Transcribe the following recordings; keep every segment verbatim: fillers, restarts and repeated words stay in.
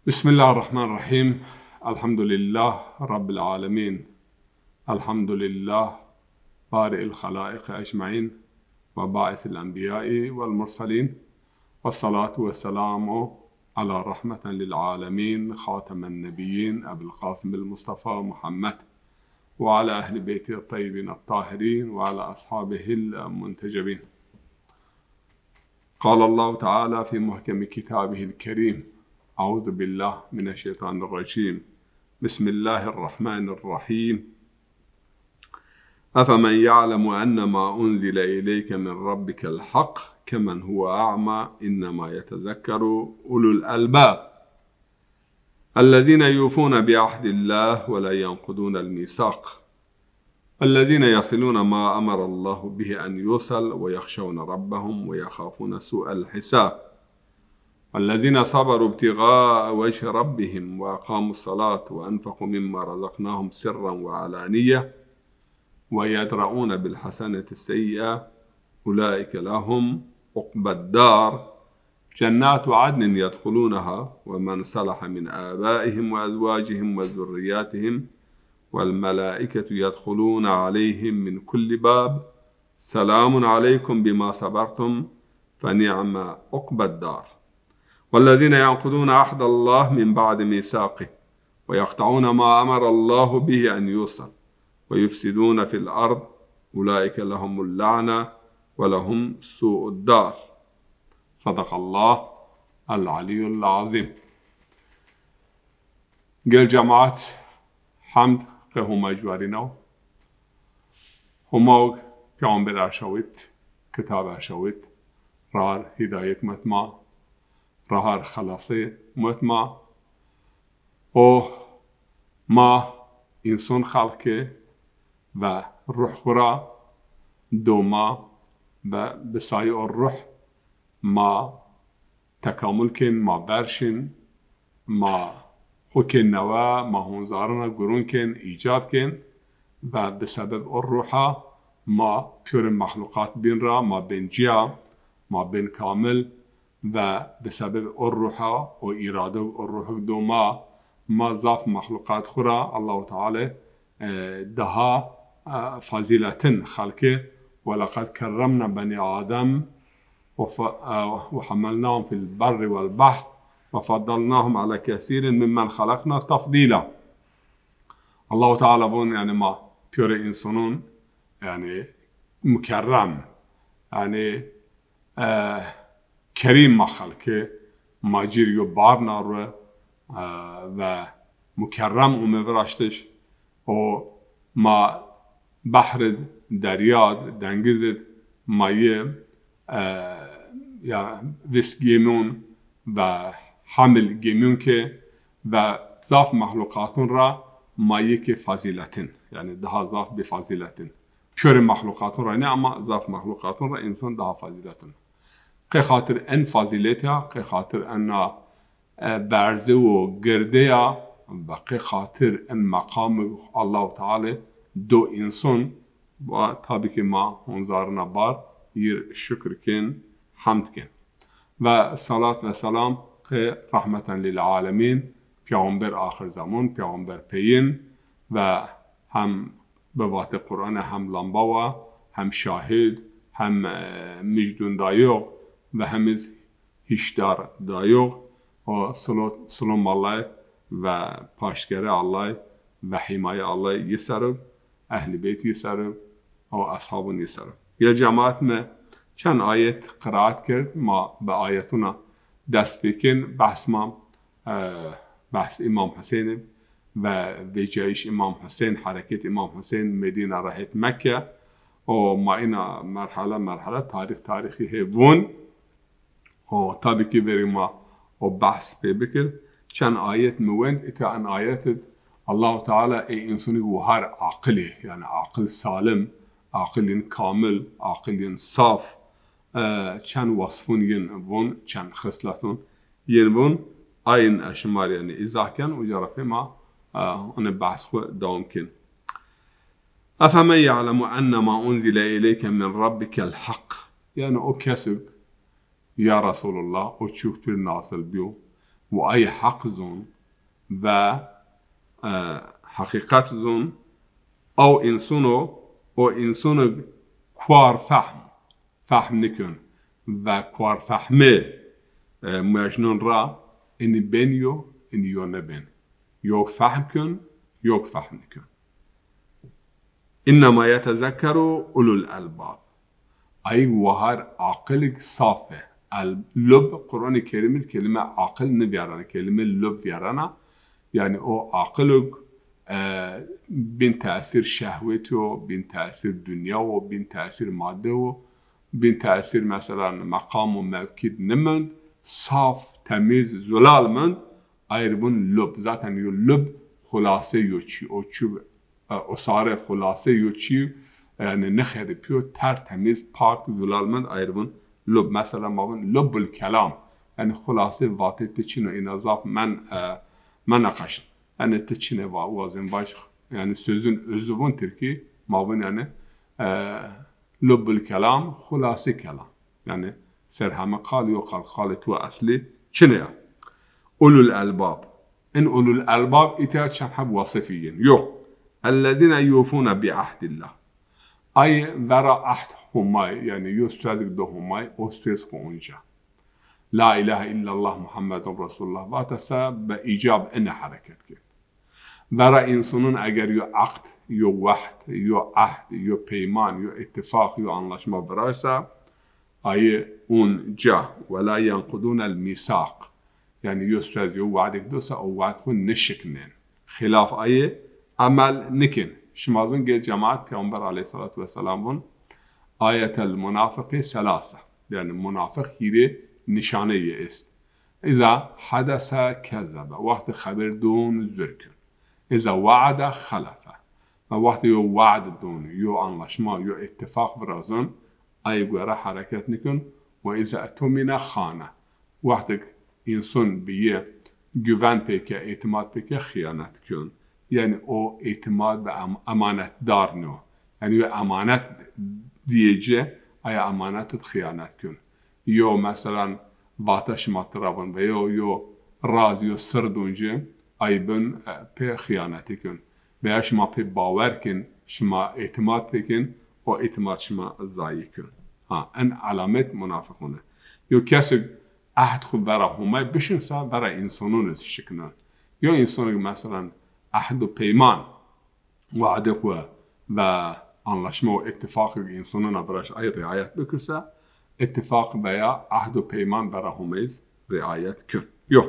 بسم الله الرحمن الرحيم. الحمد لله رب العالمين. الحمد لله بارئ الخلائق أجمعين، وباعث الأنبياء والمرسلين، والصلاة والسلام على رحمة للعالمين خاتم النبيين أبي القاسم المصطفى محمد، وعلى أهل بيته الطيبين الطاهرين، وعلى أصحابه المنتجبين. قال الله تعالى في محكم كتابه الكريم: أعوذ بالله من الشيطان الرجيم. بسم الله الرحمن الرحيم. أفمن يعلم أنما أنزل إليك من ربك الحق كمن هو أعمى إنما يتذكر أولو الألباب. الذين يوفون بعهد الله ولا ينقضون الميثاق. الذين يصلون ما أمر الله به أن يوصل ويخشون ربهم ويخافون سوء الحساب. الذين صبروا ابتغاء وجه ربهم وأقاموا الصلاة وأنفقوا مما رزقناهم سرا وعلانية ويدرؤون بالحسنة السيئة أولئك لهم عقبى الدار جنات عدن يدخلونها ومن صلح من آبائهم وأزواجهم وذرياتهم والملائكة يدخلون عليهم من كل باب سلام عليكم بما صبرتم فنعم عقبى الدار. والذين ينقضون عهد الله من بعد ميثاقه ويقطعون ما أمر الله به أن يوصل ويفسدون في الأرض أولئك لهم اللعنة ولهم سوء الدار. صدق الله العلي العظيم. Gel cemaat, hemd qe Homa ciwarîna o. Homa o Peyxamber erşawit, kitab erşawit, rahar hidayet met ma, rahar xelasê met ma. O ma înson xelq ke ve ruh xwu ra do ma ve bi sayê o ruh ma tekamul kên, ma ver şin, ma xwu kên newe, ma honzarina gurun kên, îcad kên ve bi sebeb o ruha ma pîyorê mexluqat bîn ra ma bên cîya, ma bên kamil ve bi sebeb o ruha, o îrade, o ruhuk do ma, ma zaf mexluqat xwu ra Allahu Teala, e, daha, e, fazîletin xelqî. ولقد كرمنا بني آدم وف-، e, وحملناهم في البر والبحر وفضلناهم على كثير ممن خلقنا تفضيلا. Allahu Teala von, yanî ma pîyorê însonon, yanî mukerrem, yanî e, kerîm ma xelqî, ma cîr yo barna ru, e, ve mukerrem ome viraştiş. O ma behrid, deryad, dengizid ma yi, e, ya vist gemîyon ve hamil gemîyon ke ve zaf mexluqatun ra ma yi ke fazîletin. Yanî daha zaf bê fazîletin. Pîyorê mexluqatun ra nê, ama zaf mexluqatun ra însan daha fazîletin. Qê xatir en fazîleta, qê xatir ena, e, berze û girdeya, ve qê xatir en meqamî Allahu Teala do însan, va tabî ki ma honzarina bar, yir şukir kên, hemd kên. Ve salat ve selam qê rahmeten lil alemîn, Peyxamber axir zeman, Peyxamber peyin ve hem bi vatê Qur'anî hem lamba wa, hem şahid, hem, e, mijdun dayox ve hem iz hîşdar dayox. O silot, silom Allay ve paştgere Allay ve hîmaye Allay yi ser ib, ehlî beyt yi ser ib, o eshabun yi ser ib. Ya cemaat mi, çend ayet qiraat kerd, ma bi ayetuna dest pê kên, behs ma e, behs Îmam Huseyni ve vecîyayîş Îmam Huseyn, hereket Îmam Huseyn, Medîna ra het Mekke. O ma îna merhele merhele, tarîx tarîxî hê vûn. O tabî ki verî ma o behs pê bikir. Çend ayet mi wend, îta en ayet id Allahu Teala ê însanî wahar aqilî, yanî aqil salim, aqil yin kamil, aqil yin saf, e, çend wasfun yin vûn, çend xisletun yin vûn, ayin ez şima rê, yanî, îzah ken, uca ra pê ma, e, ine behs xwu dewam kên. Efemen ya'lemu ennema unzile ileyke min rabbikel hak. Yanî o kesik, ya Resulullah, o çîyuk tu rê nazil bîyo, Û ay heq zon ve, e, heqîqet zon, ew însono, o însonig kuar fehm, fehm nikon ve kuar fehmî, e, muejnon ra, inî bên yo, inî yo nêbên. Yok fehm kon, yok fehm nikon. Înnema yetezekkeru ulul elbab. Ay wahar aqilig saf e. El, lub, Quranê Kerîm id kelîme aqil nivîyarena, kelîme lub vîyarena. Yanî o aqilig, e, bîn tesîr şehwet o, bîn tesîr dinya o, bîn tesîr madde o, bîn tesîr, meselan, meqam û mewkî id nimend, saf, temîz, zulal mend, ay rê vûn lub. Zaten yo lub xulase yo çî, o çî, e, usare xulase yo çî, yanî nixeripîyo, tertemîz, pak, zulal mend, ay rê vûn lub. Mesela ma vûn lubul kelam. Yanî xulase vatê ti çin o, îna zaf men, e, meneqeşn. Yanî ti çinê va, wazên vaj, yanî sözün özü vûn tirkî, ma vûn yanî, e, lubul kelam, xulase kelam. Yanî ser heme qal yo qal, qalê tu eslî çinê ya. Ulul elbab. In ulul elbab îta çend heb wasifî yin. Yo. Ellezîne yufûne bi ehdillah. Ay vera ehd Homay, yanî yo sözig do Homay, o söz xwu onca. La ilahe illallah Muhammedun Resulullah vate se bi îcab ine hereket kên. Vera însonon eger yo eqd, yo wehd, yo ehd, yo peyman, yo îttifaq, yo anlaşma viraysa, ayê unca, wela yenqudûnel mîsaq. Yanî yo söz, yo we'dêk do se o we'd xwu nişiknên. Xîlaf ayê emel nikên. Şima zûn gê cemaet Peyxamber aleyhissalatu vesselam vûn, ayetel munafiqî selasa. Yanî munafiq hîrê nişaneyê est. Îza hedese kezebe. Wextê xeber dûn zur kûn. Îza we'ede xelefe. Ma wextê yo we'd dûn, yo anlaşma, yo îttifaq virazûn, ay gore hereket nikûn. Ve îza etumîne xane. Wextêk înson bi yi güven pêke, îtîmad pêke, xîyanet kûn. Yanî o îtîmad bi em-, emanetdar nîyo. Yanî yo emanet dîyê ci, aya emanet id xîyanet kûn. Yo, meselan, vata şima tira vûn ve yo, yo raz, yo sir dûn ci, ay bin, e, pê xîyanetî kûn. Veya şima pê bawer kên, şima îtîmad pê kên, o îtîmad şima zayî kûn. Ha, en alamet munafiqûn e. Yo kesig ehd xwu vera Homay bişinsa, vera însonon iz şikna. Yo însonig, meselan, ehd û peyman, we'dê xwu ve anlaşma û îttifaqêk însonon a viraşt, ay riayet bikirse, îttifaq veya ehd û peyman vera Homay iz riayet kir. Yo.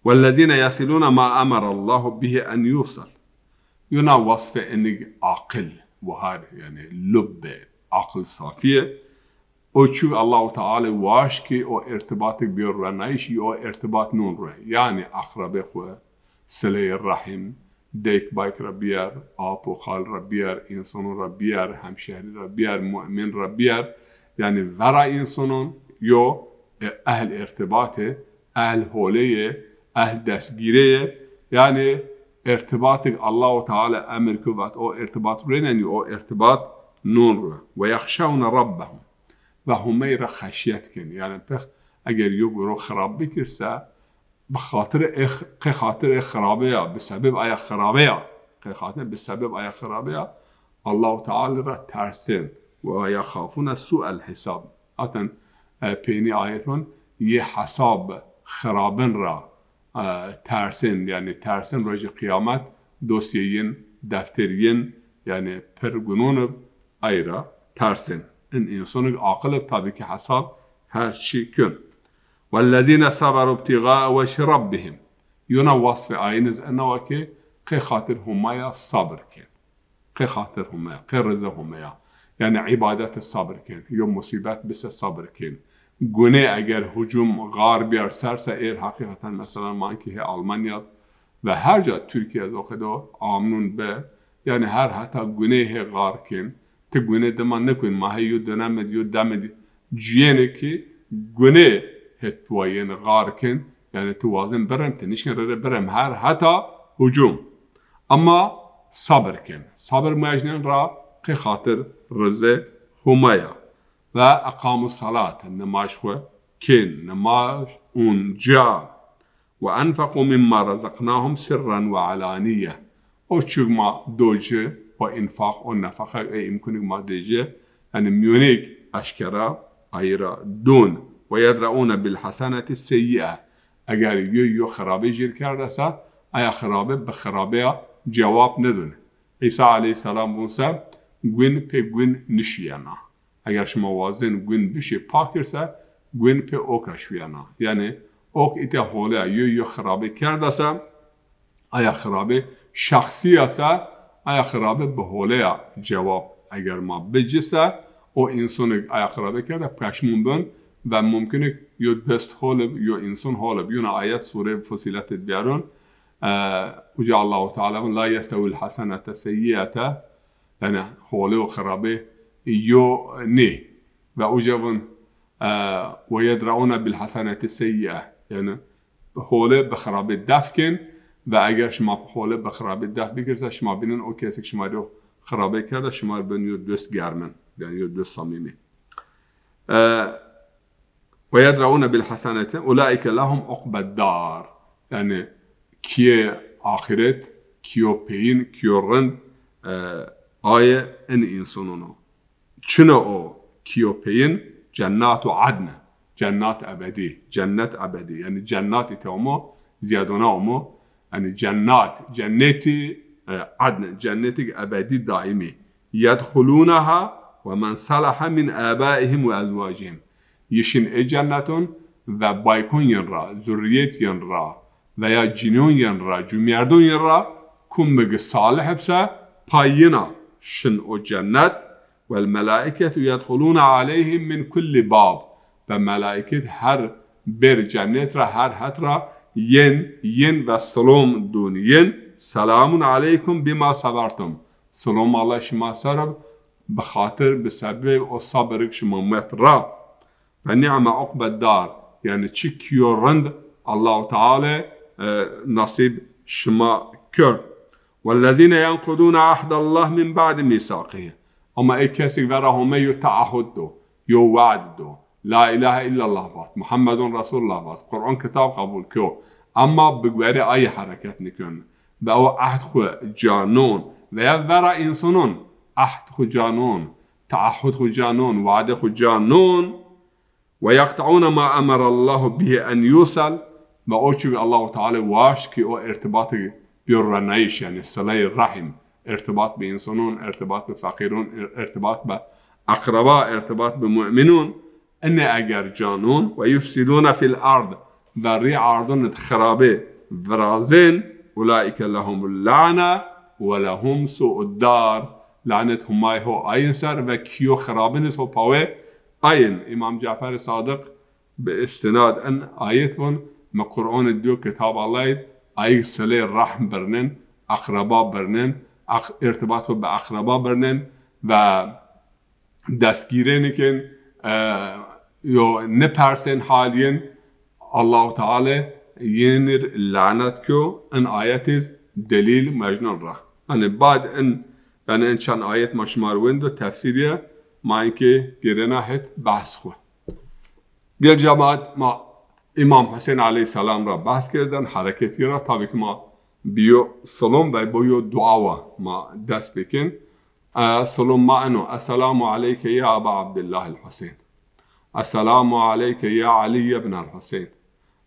Wellezîne yesilûne ma emerallahu bihi en yusal. Yo na wasfê inig aqil, wahar, yanî lubbe, aqil safîye. O çû Allahu Teala waşt ki o irtibatêk bîyo ruenayîş, o irtibat nûn rue. Yanî aqrabê xwu, sileyê rehîm, deyk bayk ra bîyer, ap û xal ra bîyer, însonon ra bîyer, hemşehrî ra bîyer, mu'min ra bîyer. Yanî vera însonon yo, e, ehl irtibatê, ehl holeyê, ehl destgîreyê. Yanî irtibatêk Allahu Teala emir ki vat o irtibat ruenenî, o irtibat nûn rue. Ve yexşewne rabbehum. Ve Homey ra xeşyet kên. Yanî pêx eger yo guro xirab bikirse, bi xatirê ê x-, qê xatirê ê xirabe ya, bi sebeb aya xirabe ya, qê xatirê bi sebeb aya xirabe ya, Allahu Teala ra tersên. Ve yexafûne sû'el hîsab. Zaten, e, peynî ayet vûn, yê hesab xirabin ra, e, tersên, yanî tersên rojê qiyamet, dosyê yin, defter yin, yanî pir gunûn ib, ay ra tersên. In însonig aqil ib, tabî ki hesab her çî kên. Wellezîne saberu ibtîxae wechi rabbihim. Yona wasfê ayin iz ena wa ki qê xatir Homaya sabir kên. Qê xatir Homaya, qê riza Homaya. Yanî îbadet id sabir kên. Yo musîbet bise sabir kên. Gunê eger hucum, xar bîyar ser se, êr heqîqeten, meselan, ma inkî hê Almanya ve her ca Tirkîye id o qedo amnûn bi. Yanî her heta gunê hê xar kên. Ti gunê dima nikun, ma hê yo dönem id, yo dem id cuyêne ki gunê hê tuwa yên xar kên. Yanî ti wazên birem, ti nişkên rê rê birem, her heta hucum. Ema sabir kên. Sabir muejnên ra qê xatir rizê Homaya. Ve eqamu salat, nimaj xwu kên, nimaj unca. وأنفقوا مما رزقناهم سرا وعلانية. O çig ma do ci, o infaq, o nefeqa, ê îmkunig ma dê ci, yanî mîyonig eşkera ayî ra dûn. ويدرؤون بالحسنة السيئة. Eger yo yo xirabê jîr kerdese, aya xirabê bi xirabeya cewab nidûn. Îsa aleyhîsselam vûn se, gwin pê gwin nişuyena. Eger şima wazên gwin bişê pakir se, gwin pê oka şuyena. Yanî ok îte holeya yo yo xirabê kerdese, aya xirabê şexsî ya se, aya xirabê bi holeya cewab eger ma bici se, o însonig aya xirabê kerde peşmûn bin ve mumkinik yo dest hol ib, yo înson hol ib. Yuna ayet sûrê Fussilet id vîyarûn, e, uca Allahu Teala vûn, "La yestewîl hasenete seyyîete", yanî holê û xirabê yo nê. Ve uca vûn, e, "Ve yedreûne bil haseneti seyyîe", yanî holê bi xirabê def kên ve eger şima holê bi xirabê def bikir se, şima bînin o kesik şima rê xirabê kerde, şima rê bin yo dost germin, yanî yo dost samîmî. E, "Ve yedreûne bil haseneti ulaîke lehum uqbed dar." Yanî kîyê axiret, kîyo peyîn, kîyo rind, e, aye in însonon o. Çin o kîyo peyîn? Cennatu adn. Cennat ebedî, cennet ebedî. Yanî cennat îte omo, zîyadona omo. Yanî cennat, cennetî, e, adn, cennetîg ebedî daîmî. Yedxulûneha ve men salaha min âbâihim ve ezwacihim. Yişin ê cenneton ve baykon yin ra, zurriyet yin ra veya cinyon yin ra, cumyerdon yin ra kum migi salih bise, pay yina şin o cennet. Vel melâiketu yedxulûne aleyhim min kulli bab. Ve melaiket her bêr cennet ra, her het ra yin, yin ve silom dûn yin. Selamun aleykum bima sabertum. Silom Allah şima ser ib, bi xatir, bi sebeb o sabirig şima met ra. Ve ni'me uqbed dar. Yanî çi kîyo rind Allahu Teala, e, nasîb şima kerd. Wellezîne yenqudûne ahdallah min ba'di mîsaqihî. Ama ê kesik vera Homê yo teahhud do, yo we'd do. La îlahe îllallah vat, Muhammedun Resulullah vat, Quran kitab qebul kyo. Ama bi guerê ayî hereket nikon. Ve o ehd xwu ca non. Veya vera însonon ehd xwu ca non, teahhud xwu ca non, we'dê xwu ca non. Ve yeqteûne ma emerallahu bihi en yusel. Ve o çî Allahu Teala waşt ki o irtibatî bîyo renayîş, yanî sileyê rehîm, irtibat bi însonon, irtibat bi feqîron, ir-, irtibat bi eqreba, irtibat bi mu'minûn. Inê eger ca non, ve yufsidûne fil ard, ve rî ardon id xirabê virazên, ulaîke lehumul la'ne ve lehum su'ud dar. Lanet Humay ho ayin ser ve kîyo xirabin iz ho pawê ayin. Îmam Cafer Sadiq bi istinad in ayet vûn, mi Quran id dîyo, kitab Allah id, ayik silê rehm birnin, akraba birnin, ak-, irtibat xwu bi akraba birnin ve destgîrê nikin, e, yo nipersên hal yin, Allahu Teala yin ir lanet kyo, in ayet iz delîl mecnun ra. Hani bad in, yani in çend ayet ma şima ri wendo tefsîr ye, ma inkê gêrena het behs xwu. Gel cemaat, ma Îmam Husên aleyhîsselam ra behs kerdên, hereketî ra, tabî ki ma bi yo silom ve bo yo dua wa ma dest bikin. E, silom ma eno: Esselamu aleyke ya Eba Abdillahil Husên. Esselamu aleyke ya Alî ibnel Husên.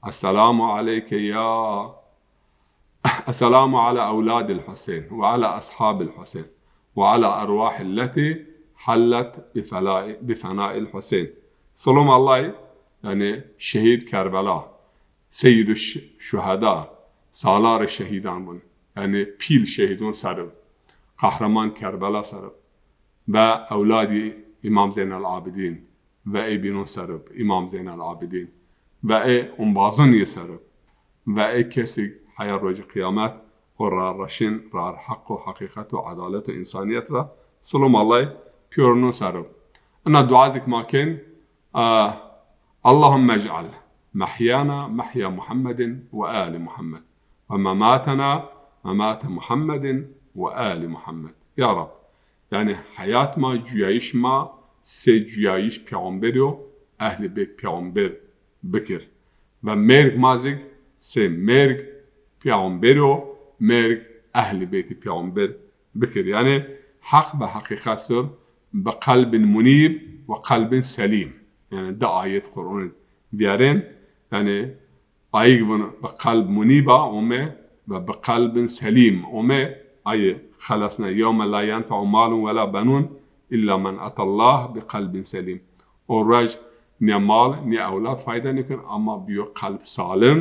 Esselamu aleyke ya Esselamu ala ewladil Husên ve ala eshabil Husên ve ala erwahilletî hallet bi fela-, bi fenail Husên. Silom Allahî, yani şehîd Kerbela, seyyidü ş-, şuheda, salarê şehîdan vûn. Yani pîl şehîdûn ser ib, qehreman Kerbela ser ib ve ewladî Îmam Zeynel Abidîn, ve ê bînon ser ib, Îmam Zeynel Abidîn, ve ê umbazon yê ser ib, ve ê kesî heya rocî qiyamet o rar reşin, rar heq û heqîqet û edalet û însanîyet ra, silom Allahî pîyorinon ser ib. Ina dua zik ma kên, a, Allahumme ec'al mehyana mehya Muhammedin ve ali Muhammed ve mematena memate Muhammedin ve ali Muhammed. Ya Rab, yani heyat ma, cuyayîş ma sey cuyayîş peyxamberî yo, ehlî beyt peyxamber bikir. Ve mêrg ma zî sê merg peyxamberî yo, merg ehlî beytî peyxamber bikir. Yanî heq ve heqîqet ser bi qelbin munîb ve qelbin selîm. Yanî di ayet Qur'anî vîyarên. Yanî ayîg vun bi qelb munîba ome ve bi qelbin selîm ome, ayî xelesna. Yewme la yenfe'u malun ve la benun illa men etallah bi qelbin selîm. O ruej ne mal ne ewlad fayde nêkun, ama bi yo qelb salim,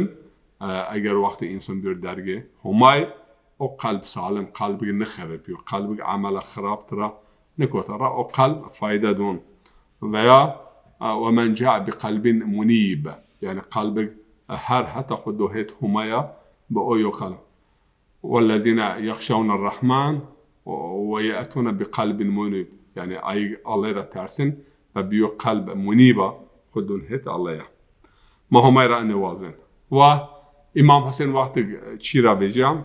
e, eger wextê însan biyor dergê Homay, o qelb salim, qelbig nixeripîyo, qelbig emela xirab tira nikota ra, o qelb fayde don. Veya, e, ve men ca'e bi qelbin munîb, yanî qelbig, e, her heta xwu do hêt Homaya, bi o yo qelb. Wellezîne yexşewne rrehman ve ye'tûne bi qelbin munîb. Yanî ayîg Allay ra tersin ve bi yo qelb munîba xwu dun hêt Allay a. Ma Homay ra enê wazên. Wa Îmam Husên wextig çî ra vêca,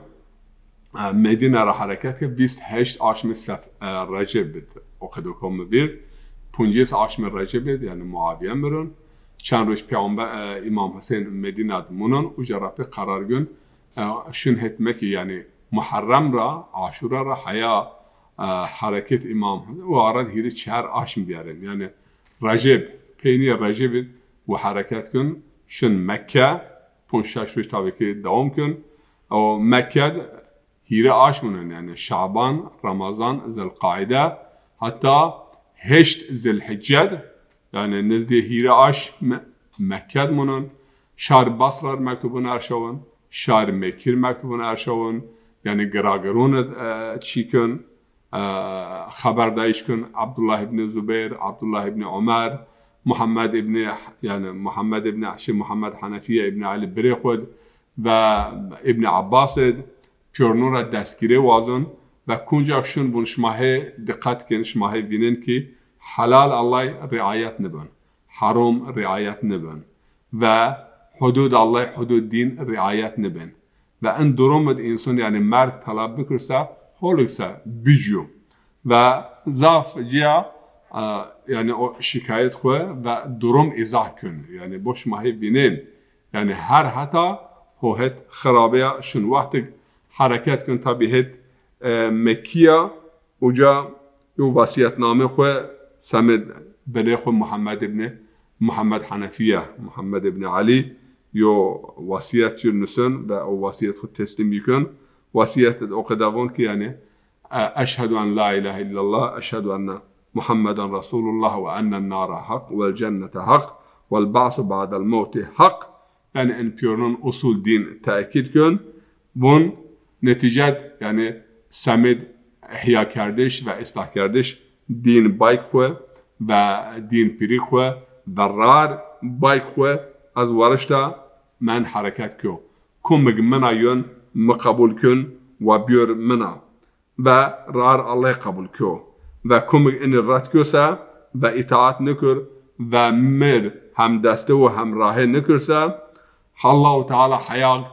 e, Medîne ra hereket ke, vîst heşt aşmê sef-, e, Receb id. O qedo ko mi vîr. Puncês aşmê Receb id, yanî Muaviye miron. Çend roj peyxamber, e, Îmam Husên Medîne id munon, uca ra pê qerar gun, e, şin hêt Mekke, yanî Muharrem ra, Aşura ra heya, e, hereket Îmam, o ara di hîrê çar aşm vîyarên. Yanî Receb, peynîya Receb id wu hereket kin, şin Mekke, ponc şeş roj tabî ki dewam kin. O Mekke di hîrê aşm munon, yanî Şaban, Remezan, Zilqaîde, heta heşt Zilhicce di, yanî nizdê hîrê aşm Me-, Mekke di munon. Şar Basra ri mektubun erşawin, şar Mekkî ri mektubun erşawin, yanî giragirun id, e, çî kin, e, xeberdayîş kin, Abdullah îbnî Zubeyr, Abdullah îbnî Omer, Muhammed îbnî, yanî Muhammed îbnî, şey, Muhammed Henefiye îbnî Elî birê xwu id ve îbnî Abbas id, pîyornû ra destgîrê wazon ve kunca şun vun şima hê diqet kên, şima hê vînên ki helal Allay rîayet nibin, herom rîayet nibin ve hudûd Allay, hudûd dîn rîayet nibin. Ve in durum id însan, yanî, merg teleb bikir se, holig se bicû. Ve zaf cîya, e, yanî, o şîkayet xwu ve durum îzah kun. Yanî, bo şima hê vînên. Yanî her heta ho hêt xirabîya şin. Wextig hereket kin tabî hêt, e, Mekkîya, uca yo wasîyetnamê xwu semêd birê xwu Muhammed îbnî, Muhammed Henefiye, Muhammed îbnî Elî yo wasîyet ci nusin ve o wasîyet xwu teslîm yi kun. Wasîyet id o qeda von ki yanî, e, eşhedü en la îlahe îllallah, eşhedü enne Muhammeden Resûlullah ve ennen nare hak vel cennete hak vel ba'su ba'del mewti hak. Yanî in pîyornûn usul dîn tekîd kun, vun netîcet, yanî semêd îhyakerdiş ve îslahkerdiş dîn bayk xwu ve dîn pîrî xwu ve rar bayk xwu ez warişta men hereket kyo. Kumig mina yon mi qebul kun ve biyor mina. Ve rar Allay qebul kyo. Ve kumig inî red kyo se ve îtaat nikir ve mir hemdestê û hemrahê nikir se, Allahu Teala heyag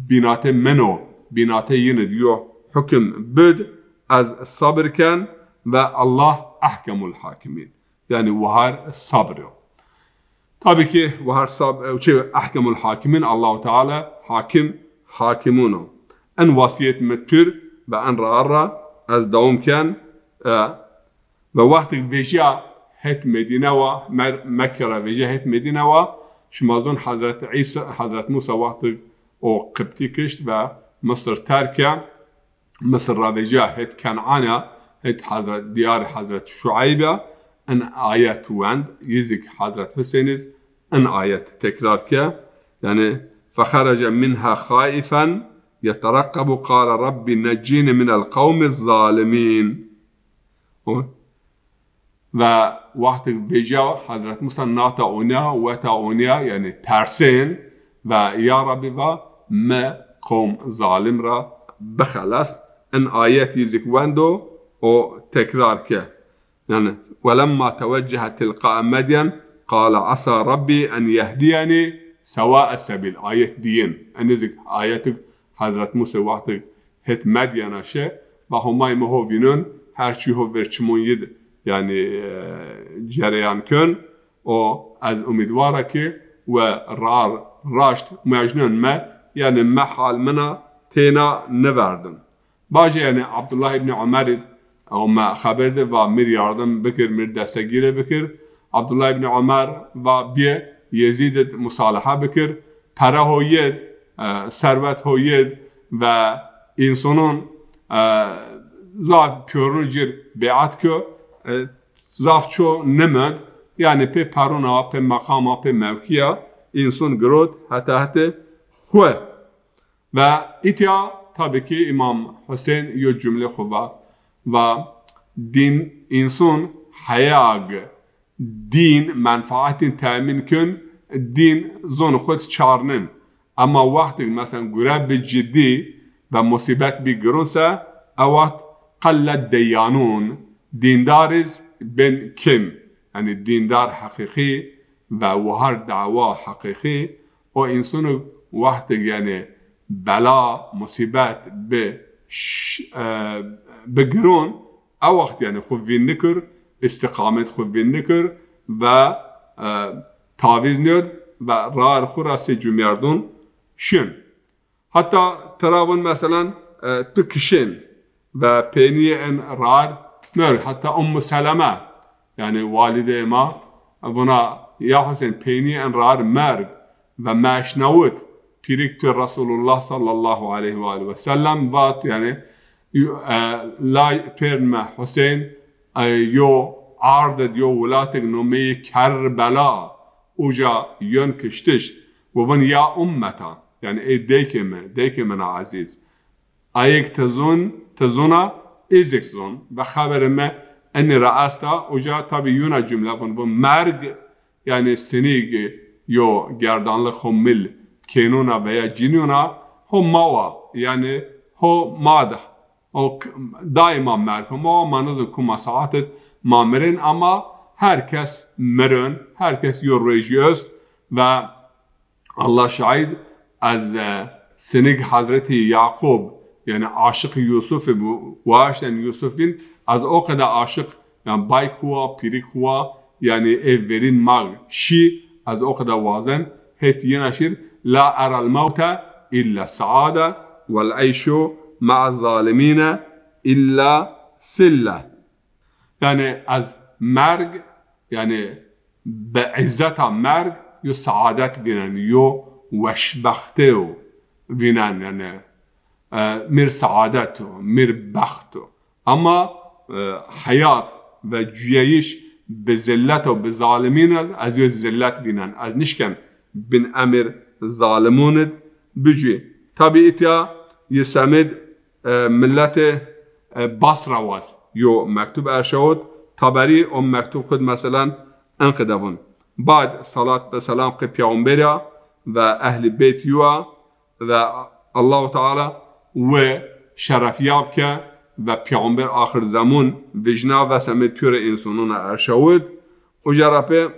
bînatê min o, bînatê yin id yo hukim bid, ez sabir ken ve Allah ehkemul hakimîn. Yanî wahar sabr o. Tabî ki wahar sab-, e, çi ehkemul hakimîn, Allahu Teala hakim hakimun o. En wasîyet mi pir ve en rar ra ez dewam ken, e, ve wextig vêca het Medîne wa, Mer-, Mekke ra vêca het Medîne wa, şima zon Hezret Îsa, Hezret Musa wextig o Qibtî kişt ve Misir terk ke, Misir ra vêca het Ken'ana, het Hezret, diyar Hezret Şueyb a, in ayet wend, yi zî ki Hezret Huseyniz in ayet tekrar ke, yanî, "Fexerece minha xaifen yetereqebu qale Rabbi neccîni minel qewmiz zalimîn." O, Ve wextig vêca Hezret Musa nata onya, weta onya, yanî tersên ve ya Rabbî va, mi qewm zalim ra bixeles. In ayet yi zî ki wendo, o tekrar ke. Yanî, "Welemma teweccehe tilqae Medyen, qale esa Rabbî en yehdiyenî sewae sebîl." Ayet diyin. Enê zî ki ayetig Hezret Musa wextig hêt Medyena şi, va Homay mi ho vînun, her çî ho ver çimon yi di, yanî, e, cereyan kun. O ez umîdwar a ki we rar raşt mecnun me, yanî me hal mina têna niverdin. Bacê, yanî Abdullah îbnî Omerî, o me xeber de va, mir yardim bikir, mir destegîre bikir. Abdullah îbnî Omer va, bîye Yezîd id musalaha bikir. Pere ho yid, e, serwet ho yid ve însonon, e, zaf pîyorun cir bêat kö, e, zaf ço nimend. Yanî pê peruna, pê meqama, pê mewkîya înson girot heta hetê xwu. Ve îtya tabî kî Îmam Husên yo cumle xwu va. Va, dîn, înson heyag dîn menfaetîn temîn kön, dîn zon xwu çarnin. Ema wextêk, meselen, gure bi cidî ve musîbet bi girun se, e wext qelle deyyanûn, dîndar iz bên kim. Yanî dîndar heqîqî ve wahar dawa heqîqî, o însonik wextêk, yanî bela, musîbet bi ş-, e, bi girun, e wext, yanî, xwu vîn nikir, îstîqamet xwu vîn nikir ve, e, tavîz nêd ve rar xwu ra sey cumyerdun şin. Heta tira vun, meselen, e, tu kişên ve peynîyê en rar merg. Heta Ummu Seleme, yanî walîdeyê ma, vuna, ya Husên, peynîyê en rar merg ve meşnawit, pîrik tu Resulullah sallallahu aleyhi ve aleyhi ve sellem vat, yanî, e, lay pêrn me Husên, e, yo ard id, yo wilatik nomeyî Kerbela, uca yon kiştiş. Wi vun, ya ummeta, yanî ey deykê mi, deykê min a ezîz. Ayêk ti zon, ti zona, ez zik zon. Ve xeberê mi enî ra esta, uca tabî yuna cumle vun, vun merg, yanî sinîg yo gerdanlix ho mil kênuna veya cinîyuna ho ma wa, yanî ho ma de. O k-, daîma merg ho ma wa, ma nizon kuma saet id ma mirên, ama her kes mirin, her kes yo rojî est ve Allah şahid, ez, e, sinîg Hezretî Yaqub, yanî aşiqî Yusufî bu, waşten Yusuf vîn, ez o qede aşiq, yanî bayk wa, pîrik wa, yanî ê verîn ma şî, ez o qede wazen, hêt yina şîr, la eral mewte illa saade, vel eyşu ma'a zalimîne illa sille. Yanî ez merg, yanî bi îzzeta merg yo saadet vînen, yo weşbextêyo vînen, yanî, e, mir saadet o, mir bext o. Ama, e, heyat ve cuyeyiş bi zillet o, bi zalimîn o, ez yo zillet vînen. Ez nişken bin emir zalimûn id bicû. Tabî îtya yi semêd e, miletê, e, Basra waz yo mektub erşawit. Taberî o mektub xud, meselen, enqede vun. Bad salat ve selam qê Peyxamberî ya ve ehlî beyt yi ya ve Allahu Teala wi şerefyab ke ve Peyxamber axir zemun vijna ve semêd pîyorê însonon a erşawit. Uca ra pê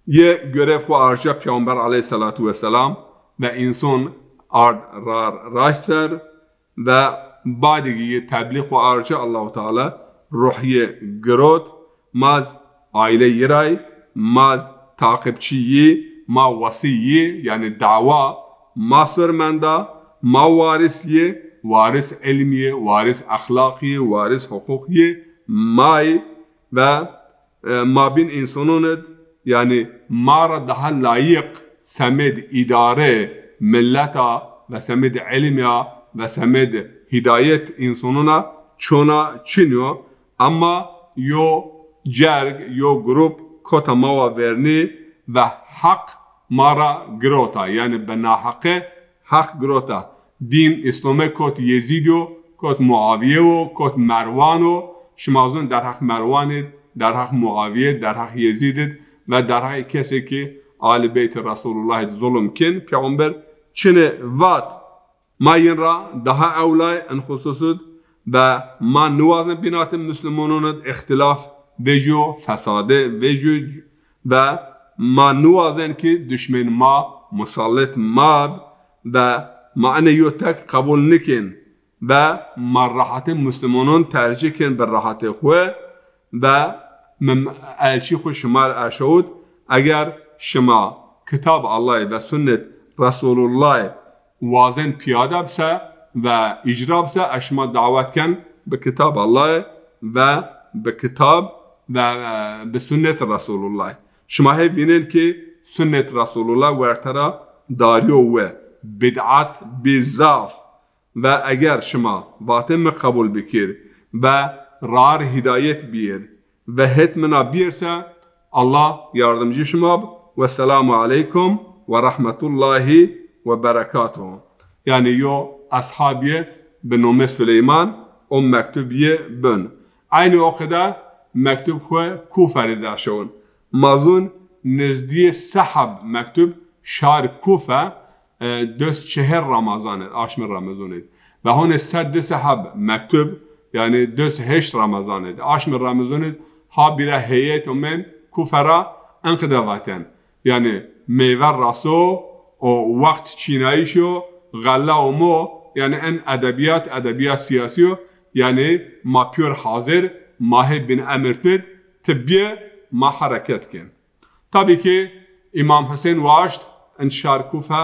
Yê görev xwu arca Peyxamber aleyhîsselatu wesselam ve înson ard rar raşt ser ve badî yê teblîx xwu arca Allahu Teala ruh yê girot, ma z aîle yi ray, ma z taqîbçî yi, ma wesî yi, yanî dawa ma sor menda, ma waris yi, waris îlm yi, waris exlaq yi, waris huqûq yi, may ve e, mabîn însonon id, yanî ma ra daha layîq semêd îdare millet a ve semêd îlm ya ve semêd hîdayet însonon a çona çin yo. Ema yo cerg, yo grup kota ma wa vernî ve heq ma ra girota. Yanî bi naheqe heq girota. Dîn Îslome kot Yezîd yo, kot Muawîye wo, kot Merwan o. Şima zon derheq Merwan id, derheq Muawîye, derheq Yezîd id ve derheq kesê ki Alî Beytê Resulullah id zulm kin, Peyxamber çinê vat. Ma yin ra daha ewlay in xusus id ve ma niwazin bînatê muslumonon id îxtîlaf vecîyo, fesade vecîyo ve ma niwazin ki duşmên ma musallit ma b ve ma enê yo tek qebul nikin ve ma rehetê muslumonon tercîh kin bi rehetê xwu ve mim elçî xwu şima r erşawit, eger şima kitab Allahî ve sunnet Resulullahî wazên pîyade bise ve îcra bise, ez şima dawet ken bi kitab Allahî ve bi kitab ve, e, bi sunnet Resulullahî. Şima hê vînên ki sunnet Resulullah werte ra darîyo we, bid'at bî zaf. Ve eger şima vatê mi qebul bikir ve rar hîdayet biyir ve het mina biyir se, Allah yardımcı şima bi. Wesselamu aleykum ve rahmetullahi ve berekatuhu. Yani yo eshabiye bi nomê Süleyman o mektub yi bin. Aynı o kadar mektub xwe Kufe rê derşewin. Mazun nizdîyê se heb mektub şar Kufe, e, des çehir Ramazan id, aşmê Ramazan id. Ve hone se des heb mektub, yani des heşt Ramazan id, aşmê Ramazan id, ha bîra heyet omên Kufe ra enqide vaten. Yani meyve raso, o wext çînayîş o, xella omo, yani en edebiyat, edebiyat siyasî yo, yani ma pîyor hazir, ma hê bin emir pid, ti bîye, ma hereket kin. Tabii ki Îmam Husên waşt in şar Kufe,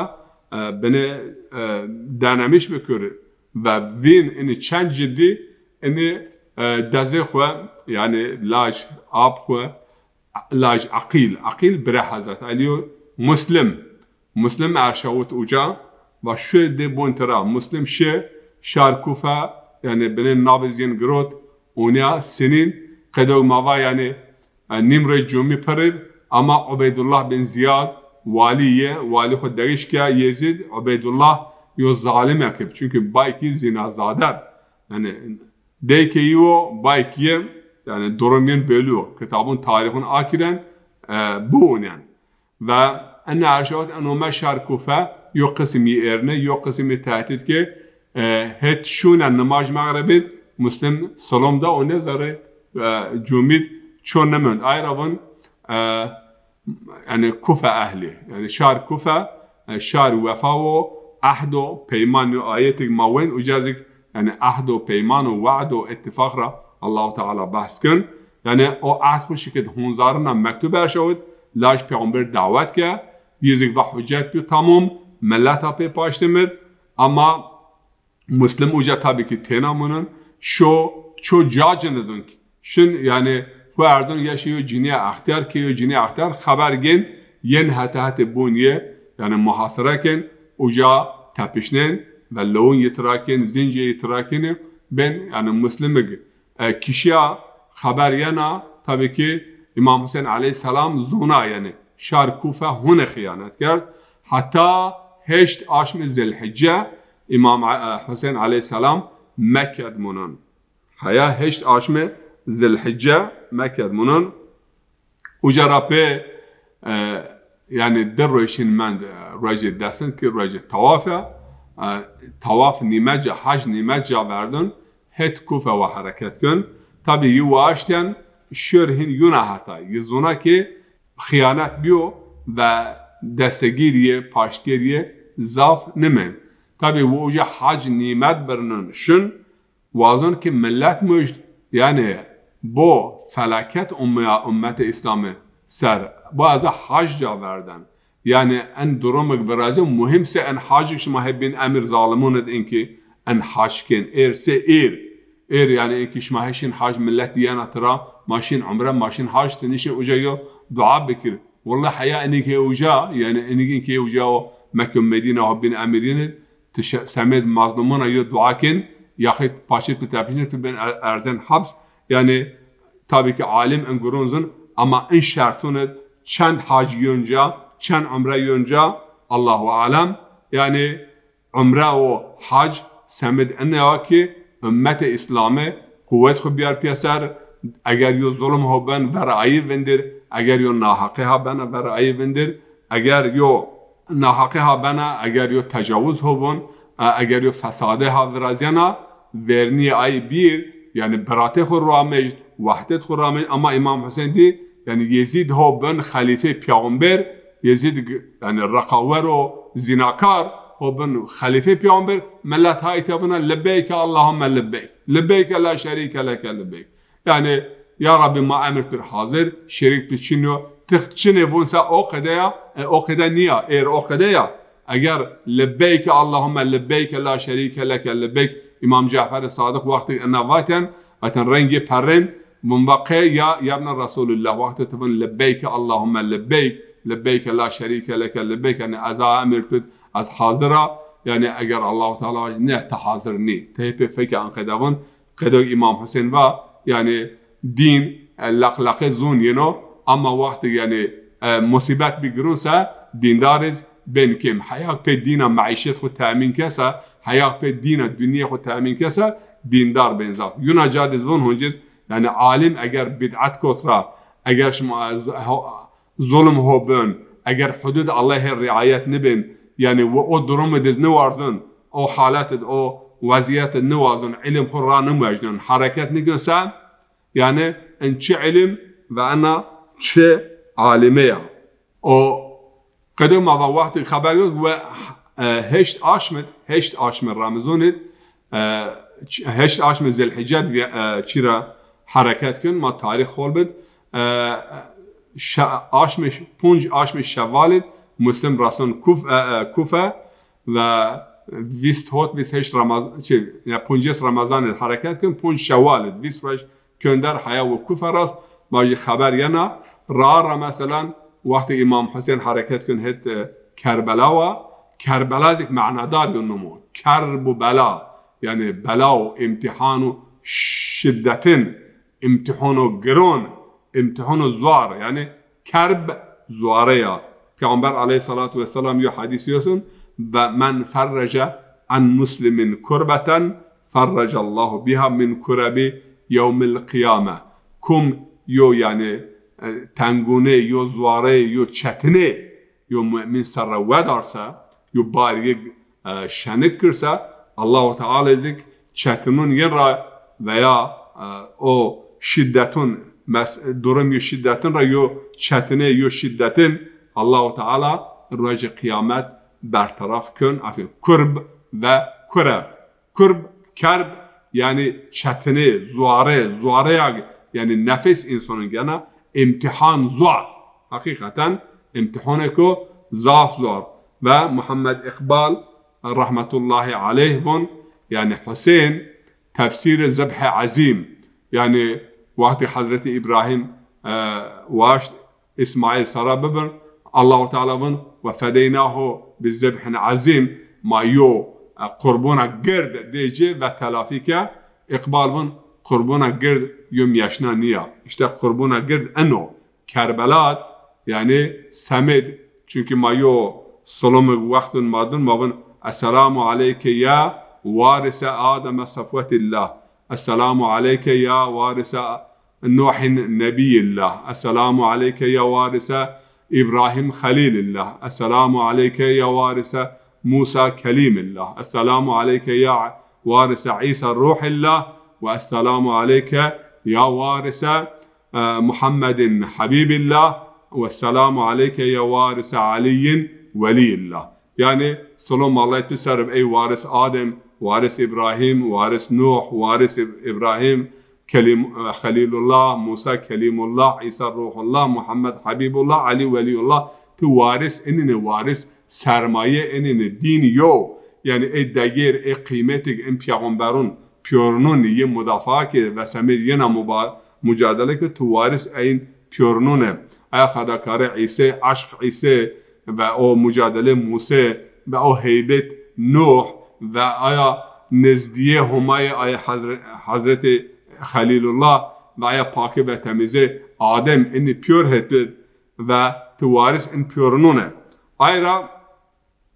e, binê, e, denemiş bikir ve vîn ini çend ciddî ini, e, dezê xwe, yani laj ap xwe, laj Aqîl, Aqîl bire Hezret Elî yo, Muslim, Muslim erşawit uca, va şu dê bon tira. Muslim şi şar Kufe, yani binê nabê zîn girot, onya sinîn, qedew ma va yani, e, nîmrê cumî pirib, ama Ubeydullah bin Ziyad, walî ye, walî xwe degiş ke Yezîd, Ubeydullah yo zalimekib. Çünkü baykî zînazadeb. Yani deykê yi wo, baykî ye, yani durum yin belî yo. Kitabun tarîxun akiren, e, biwunen. Ve en erşawit en ome şar Kufe, yo qisimî êrne, yo qisimî tehdîd ke, e, het şûne nimaj mexribî, Muslim silom da, o ne zerrê, e, cumîd ço nimend. Ay ra vun, e, yani Kufe ehli. Yani şar Kufe, e, şar wefa wo, ehd o, peyman yo, ayetik ma wen, uca zik, yani ehd o, peyman o, we'd o, ittifaq ra Allahu Teala behs kin. Yani o ehd xwu şikit hunzarina mektub erşawit, laj peyxamber dawet ke, yi zik va hucet bi tamam, milleta pê paştimid, ama Muslim uca tabii ki têna munin, şo ço ca cinidun ki. Şin yani xwu erdun yeşê yo cinîye extiyar ke yo cinîye extiyar xeber gên, yên hete hetê bun ye, yani muhasere kên, uca tepişnên ve lewun yitira kên, zincê yitira kên, bên yani Muslimig, e, kişiya xeber yena, tabii ki Îmam Husên aleyhîsselam zona yani şar Kufe hune xiyanet kerd. Heta heşt aşmê Zilhicce Îmam, e, Husên aleyhîsselam Mekke d munin. Heya heşt aşmê Zilhicce Mekke d munin. Uca ra pê, e, yani di roj şin mend, e, rojê desin ki rojê tawaf e. E, tawaf nîme ca, hac nîme ca verdin, het Kufe wa hereket kin. Tabii yi waşten şir hin yuna heta. Yi zona ki xiyanet biyo ve destegîrîye, paştgêrîye zaf nimên. Tabii wi uca hac nîmet birnin şin, wazon ki millet muşt, yani bo felaket ummeya, ummete Îslamî ser, bo eza hac ca verden. Yani en durumik virazî muhîm se en hacik şima hê bin emir zalimun id inki en hac kên, êr se êr. Êr yani inki şima hê şin hac millet diyena tira, ma şin umre, ma şin hac, ti nişin uca yo dua bikir. Wella heya inik hê uca, yani inik inki hê uca o Mekke Medîne ho bin emir yin id, ti şe-, semêd mazlumuna yo dua kên, yaxî paşê tu tepişnê tu bin er-, erzen haps. Yani tabii ki alim in gurun zun, ama in şertun id çend hac yonca, çend umre yonca, Allahu alem. Yani umre û hac semid ine ya ki ummetê Îslamî quwet xwu biyar pîyeser, eger yo zulm ho ben ver ayî vindir, eger yo naheqê ha bena ver ayî vindir, eger yo naheqê ha bena, eger yo tecawuz ho bun, e, eger yo fesadê ha virazyena, vernîyê ayî bîr, yani biratê xwu ramej, wehdet xwu ramej, ama Îmam Husên dî, yani Yezîd ho bin xelîfê peyxamber, Yezîd g-, yani reqawer o zînakar ho bin xelîfê peyxamber, millet ha îta vina, "Lebbeyke Allahumme lebbeyk. Lebbeyke la şerîke leke lebbeyk." Yani, ya Rabbî, ma emir pir hazir, şerîk pir çin yo, Ti çinê vûn se o qede ya, e, o qede nîya, êr o qede ya. Eger lebbeyke Allahümme lebbeyke la şerîke leke lebbeyk, Îmam Cafer Sadiq wextê ena vaten, vaten rengê perrên, vûn va qe ya, ya ibne Resulullah, wextê ti vûn lebbeyke Allahümme lebbeyk, lebbeyke la şerîke leke lebbeyk, yanî ez a emir tu, ez hazir a, yanî eger Allahu Teala vajî ne, ti hazir nî. Ti hê pê fekê an qede vûn, qedo Îmam Husên va, yanî dîn, e, leqleqê zûn yeno, ama wextê, yanî, e, musîbet bî girûn se, dîndarî bên kêm. Heya pê dîna meîşet xwu temîn kese, heya pê dîna dinyê xwu temîn kese, dîndar bên zaf. Yuna ca de zûn huncî, yanî alim eger bid'et kot ra, eger şima, e, z-, ho-, zulm ho bön, eger hudud Allahê riayet nibên, yanî we o durum id iz niwarzun, o halet id, o weziyet id niwarzun, ilim xwu ra nimuecnun, hereket nikun se, yanî in çi ilim ve ena çi alime ya. O qedo ma va wextê xeber yot we, e, heşt aşm id, heşt aşmê Remezon id, e, ç-, heşt aşmê Zilhicce id, e, çî ra hereket kun, ma tarîx hol bid. E, şe-, aşmê, punc aşmê Şewwal id Muslim rason Kuf-, e, e, Kufe ve vîst hot, vîst heşt Ramaz-, çi, ya puncês Ramazan id hereket kun, punc Şewwal id, vîst roj kön der heya û Kufe rast, ma jî xeber yena. Ra ra meselan, wextê Îmam Husên hereket kun het, e, Kerbela wa, Kerbela zîk manadar yo numo. Kerb û bela, yanî bela û îmtîhan û şiddetin, îmtîhano giron, îmtîhano zuar, yanî kerb zuare ya. Peyxamber aleyhissalatu vesselam yo hedîs yosun, ve men ferrece an muslimin kurbeten, ferrecallahu biha min kurebi yewmil qiyame. Kum yo, yanî, e, tengûnê, yo zuarê, yo çetinê, yo mu'min serre wedarse, yo barîyê, e, şenik kirse, Allahu Teala zîk çetinûn yin ra veya, e, o şiddetûn, mes-, durum yo şiddetin ra yo çetinê, yo şiddetin Allahu Teala rojê qiyamet berteraf kön. Afîn, kurb ve kureb. Kurb, kerb, yanî çetinê, zuare, zuareya, yanî nefes însanın gena, îmtîhan zuar. Heqîqeten îmtîhanêko zaf zuar. Ve Muhammed Îqbal rahmetullahi aleyh von, yanî Husên, tefsîrê Zibhê Ezîm, yanî wextê Hezretî Îbrahîm, e, waşt, Îsmaîl sera bibir. Allahu Teala vun, "Ve fedeynahu bi zibhin azîm." Ma yo, e, qurbona gird dê ci ve telafî ke. Îqbal vun, "Qurbona gird yo mîyeşna nîya." Îşte qurbona gird eno. Kerbela, yanî semêd. Çunkî ma yo silomig wextun ma dun, ma vun, "Esselamu aleyke ya warise Ademe sefwetillah. Esselamu aleyke ya warise Nuhin Nebiyillah. Esselamu aleyke ya warise İbrahim Halilillah. Esselamu aleyke ya warise Musa Kelimillah. Esselamu aleyke ya warise İsa Ruhillah. Ve esselamu aleyke ya warise, e, Muhammedin Habibillah. Ve esselamu aleyke ya warise Aliyyin Veliyillah." Yanî, silom Allahî tu ser ib ey waris Adem, waris Îbrahîm, waris Nuh, waris Îb-, Îbrahîm, Kelîm-, Xelîlullah, Musa Kelîmullah, Îsa Ruhullah, Muhammed Habîbullah, Elî Welîyullah. Ti waris inîne, waris sermaye inîne, dîn yo. Yanî ey degêr, ey qîmetig in peyxamberun pîyornun yi mudafaa ke, ve semêd yena muba-, mucadele ke, ti waris eyin pîyornune. Aya fedakarê Îsê, eşq Îsê, ve o mucadele Musê, ve o heybet Nuh, ve aya nizdîyê Homayê, aya Hezre-, Hezretî Xelîlullah, ve aya pakî ve temîzê Adem, inî pîyor hetbid ve ti waris in pîyornune. Ay ra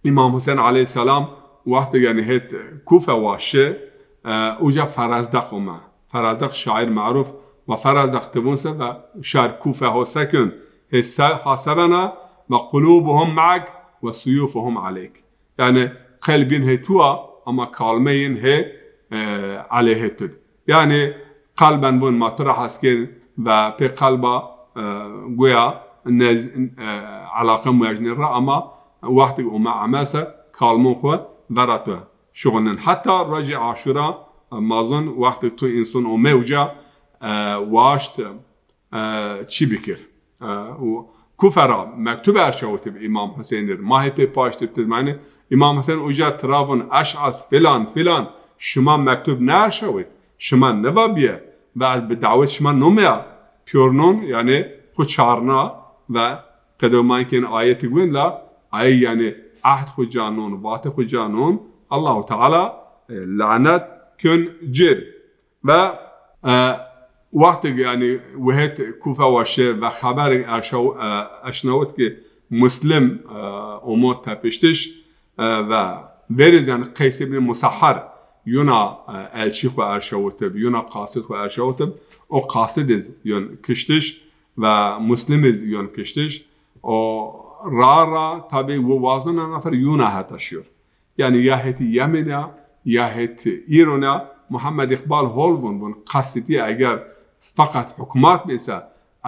Îmam Huseyn aleyhîsselam wextê yanî hêt Kufe wa şi, e, uca Ferezdaq ome. Ferezdaq şaîr meruf ve Ferezdaq ti vun se ve şar Kufe ho se kön, hê se-, ha se bena ve qulûbuhum me'ek ve suyûfuhum aleyk. Yanî qelbîn hê tu a ama kalmeyîn hê, e, aleyhê tu d. Yanî qelben vun ma tu ra hes kên ve pê qelba, e, guya nez-, e, elaqe muecnê ra ama wextê ome emel se kalmon xwu vera tu şuxulnin. Heta rojê Aşura, e, ma zon wextê tu înson ome uca, e, waşt, e, çî bikir. E, û Kufe ra mektub erşawitib Îmam Huseyni r. Ma hê pê paştib tizmanî Îmam Huseyn uca tira vun eş'as filan filan, şima mektub nêerşawit, şima niva bîye ve ez bi dawet şima nomeya. Pîyor non, yanî xwu çarna ve qedo ma kên ayetî wên la, ay yanî ehd xwu ca non, vatê xwu ca non, Allahu Teala, e, lanet kön cir. Ve, e, wextêk, yanî, wihêt Kufe wa şi ve xeberêk erşaw-, e, eşnawit ki Muslim, e, omo tepiştiş, e, ve verî z, yanî, Qeys îbnî Musahhar yuna, e, elçî xwu erşawitib, yuna qasid xwu erşawitib, o qasid iz yon kiştiş ve Muslim iz yon kiştiş. O ra ra tabî wu wazona nefer yuna heta şiyor. Yanî ya hetî Yemen a, ya hetî Îran a, Muhammed Îqbal hol vun, vun qasitî eger feqet hukmat bîn se,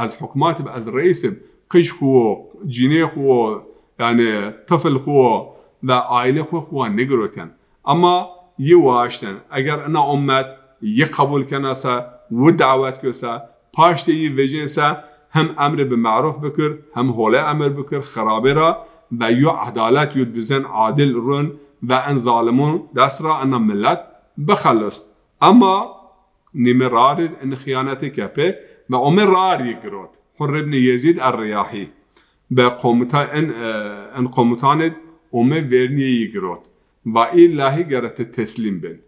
ez hukmat ib, ez reîs ib, qij xwu wo, cînê xwu wo, yanî tifl xwu wo ve aîle xwu xwu wa nêgiroten. Ema yi waşten, eger ina ummet yi qebul kena se, wu dawet kö se, paştê yi vecên se hem emrê bi meruf bikir, hem hole emir bikir, xirabê ra ve yo edalet, yo dizen adil run ve en zalimon dest ra ina millet bixelist. Ema nîmi rarid in xiyanetê ke pê ve omê rar yi girot. Hurr ibnî Yezîd er-Riyahî be komuta in, e, in komutanid omê vernîyê yi girot. Va îllahî gere ti teslîm bin.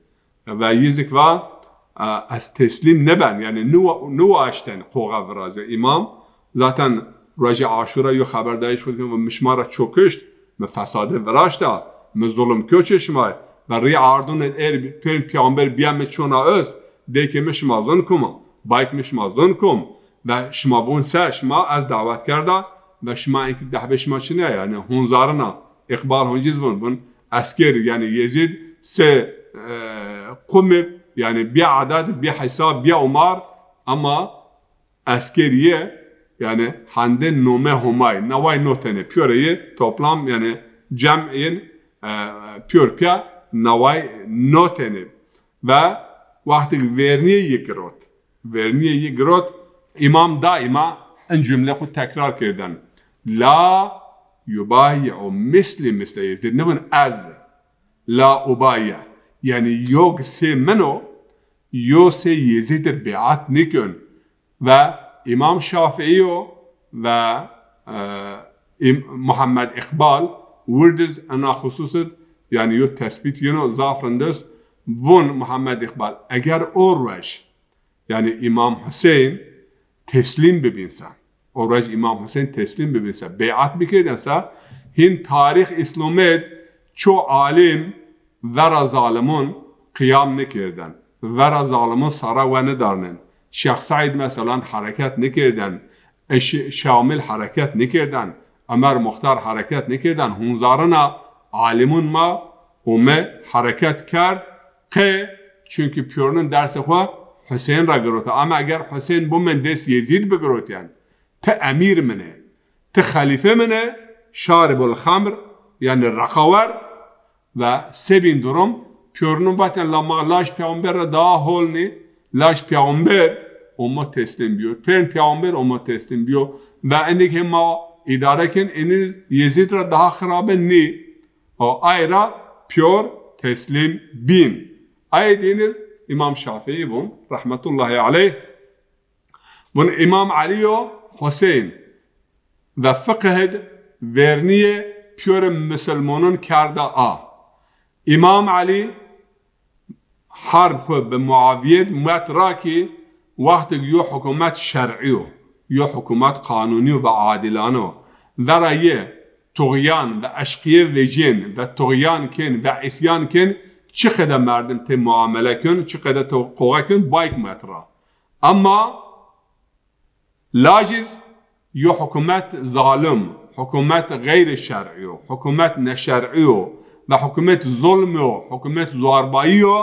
Ve yi zik va, e, ez teslîm nêben, yanî niwa-, niwaşten qoxe viraze. Îmam zaten rojê Aşura yo xeberdayîş xwu dikin, mi şima ra ço kişt, mi fesade viraşta, mi zulm kö çê şima. Ve rî ardun êr pê-, peyxamber bîya mi çona ost, dê ke mi şima zon kum, bayk mi şima zon kum. Ve şima vun se, şima ez dawet kerda, ve şima inkî dehbê şima çinê, yanî hunzarina. Îqbal hunciz vun, vun esker, yanî Yezîd se, e, qumib, yanî bî eded, bî hesab, bî umar, ema eskerîye, yanî hende nome Homay, naway no tenê, pîyorê yi toplam, yanî cem yin, e, pîyor pîya naway no tenê. Ve wextêk vernîyê yi girot, vernîyê yi girot, Îmam daîma in cumle xwu tekrar kirden. La yubayi'u mislî misle Yezîd. Nivin ez. La ubayi. Yanî yo sê min o, yo sê Yezîd ir bêat nîkön. Ve Îmam Şafîî yo ve, e, Îm-, Muhammed Îqbal wirdiz ina xusus id, yanî yo tesbît yino zaf rind est. Vun Muhammed Îqbal, eger o ruej, yanî Îmam Huseyn teslîm bibîn se, o ruej Îmam Huseyn teslîm bibîn se, bêat bikirden se, hîn tarîx Îslamî d ço alim vera zalimon qiyam nêkirden. Vera zalimon sara we nêdarnen. Şêx Seîd meselan hereket nêkirden. E, Şi-, Şamil hereket nêkirden. Omer Muxtar hereket nêkirden. Hunzarina alimon ma ome hereket kerd. Qe, çunkî pîyornin dersê xwu Huseyn ra girota. Ama eger Huseyn bumên dest Yezîd bigirotyen, ti emîr min ê, ti xelîfe min ê, şaribul xemr, yanî reqawer, ve sebîn durum, pîyornin vatên la ma laj peyxamber ra daha hol nî, laj peyxamber omo teslîm bîyo. Pên peyxamber omo teslîm bîyo. Ve enîk hê ma îdare kên, enî Yezîd ra daha xirabe nî. O ay ra pîyor teslîm bîn. Ayê dînir Îmam Şafîî vun, rehmetullahî aleyh. Vun Îmam Elî yo Huseyn ve fiqh id vernîyê pîyorê misilmonon kerda a. Îmam Elî herb xwu bi Muavîye d met ra kî wextêk yo hukûmet şer'î yo, yo hukûmet qanûnî yo ve adilane yo. Vera yi tuxyan ve eşqîye vecên ve tuxyan kên ve îsyan kên, çi qede merdim tê muamele kên, çi qede to-, qoxe kên, bayk met ra. Ema laciz yo hukûmet zalim, hukûmet xeyrî şer'î yo, hukûmet neşer'î yo ve hukûmet zulm yo, hukûmet zorbayî yo,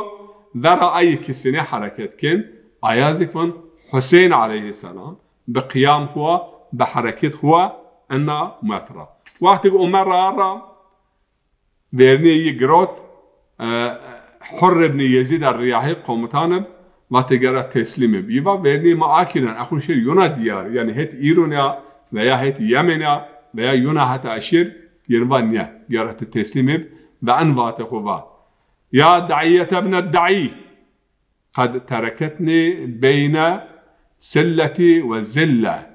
vera ayî kisinê hereket kên, aya zik vun Huseyn aleyhîsselam bi qiyam xwu, bi hereket xwu ina met ra. Wextêk Omer ra ra, vernîyê yi girot, e, Hurr ibnî Yezîd er-Riyahî komutan ib, vatê gera teslîm ib. Yi va vernîyê ma akînen, exun şêr yona dîyar. Yanî het Îronî ya, veya hêt Yemena veya yona heta eşîr, yin va nîya, gera ti teslîm ib, ve en vate xwu va: Ya daîyete bne daî, qed tereketnî beyne silletî ve zille,